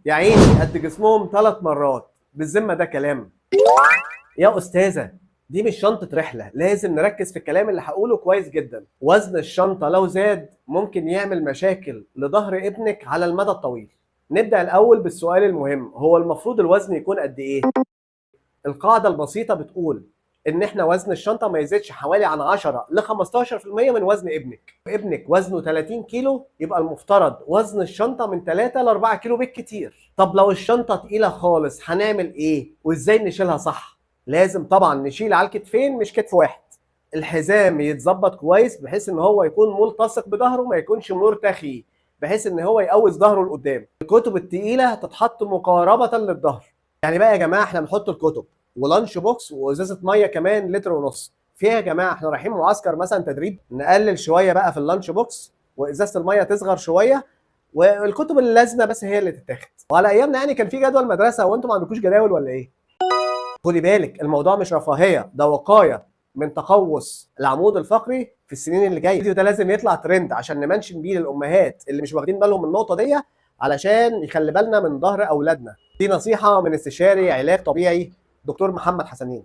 يا عيني قد جسمهم 3 مرات، بالذمه ده كلام؟ يا استاذه دي مش شنطه رحله، لازم نركز في الكلام اللي هقوله كويس جدا. وزن الشنطة لو زاد ممكن يعمل مشاكل لظهر ابنك على المدى الطويل. نبدا الاول بالسؤال المهم، هو المفروض الوزن يكون قد ايه؟ القاعدة البسيطة بتقول ان احنا وزن الشنطة ما يزيدش حوالي عن 10 ل 15% من وزن ابنك. ابنك وزنه 30 كيلو، يبقى المفترض وزن الشنطة من 3 ل 4 كيلو بالكتير. طب لو الشنطة تقيلة خالص هنعمل ايه؟ وازاي نشيلها صح؟ لازم طبعا نشيل على الكتفين مش كتف واحد. الحزام يتظبط كويس بحيث ان هو يكون ملتصق بظهره، ما يكونش مرتخي، بحيث ان هو يقوس ظهره لقدام. الكتب التقيله تتحط مقاربة للظهر. يعني بقى يا جماعة احنا بنحط الكتب و lunch box وازازه مية كمان 1.5 لتر. فيها يا جماعة احنا رايحين معسكر مثلا تدريب، نقلل شوية بقى في ال lunch box وازازه المية تصغر شوية، والكتب اللازمة بس هي اللي تتاخد. وعلى ايامنا يعني كان في جدول مدرسه، وانتم ما عندكوش جداول ولا ايه؟ خدي بالك الموضوع مش رفاهية، ده وقاية من تقوس العمود الفقري في السنين اللي جاية. الفيديو ده لازم يطلع ترند عشان ن mention بيه للامهات اللي مش واخدين بالهم من النقطة دي، علشان يخلي بالنا من ظهر اولادنا. دي نصيحة من استشاري علاج طبيعي دكتور محمد حسنين.